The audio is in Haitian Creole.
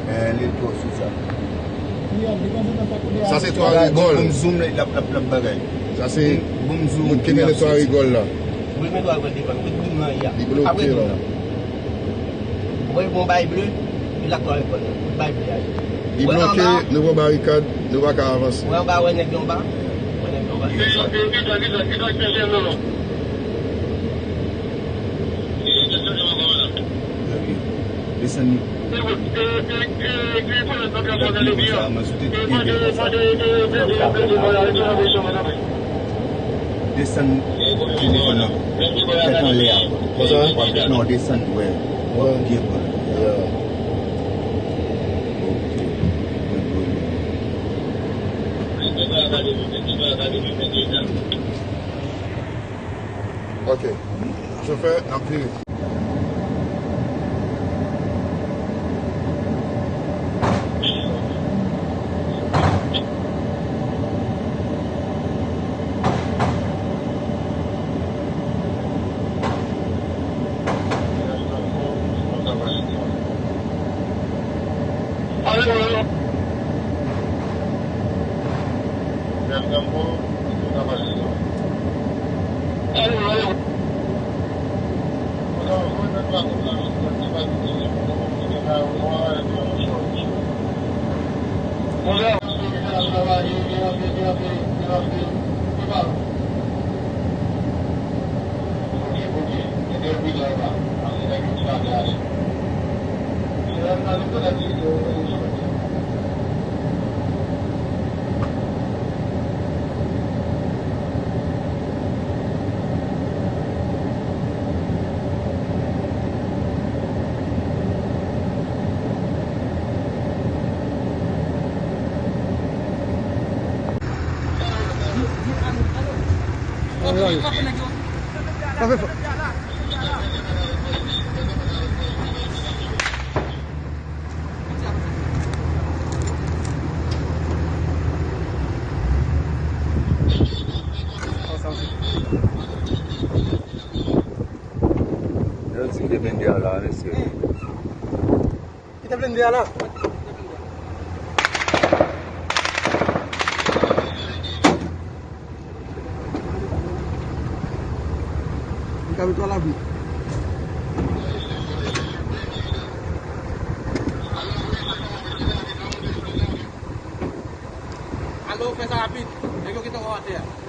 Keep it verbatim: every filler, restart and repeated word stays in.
Men li twò sou sa. Sa se twa rigòl. Bon, zoom, l ap, l ap, l ap bagay. Sa se moun ki nan twa rigòl la. Wi, men twa rigòl devan, wi, wi, nan ya. Li bloke la. Ou wè, bon, bay ble, li la twa rigòl. Bay ble a. Li bloke, nou pran barikad, nou pa ka avanse. Wè anba, wè nèg yo anba. Wè nèg yo anba. Desann li. Desann telefòn nan. Tèt anlè a. Konsa? W ap, non, desann, wè. W ap byen pran. Yeah. Ok. Ok. Chofè, n ap vire. Yo di kite blende a la, mesye. Kite blende a la. Li ka met la vi. Alo, fè sa rapid. Nèg yo gentan wè w atè a.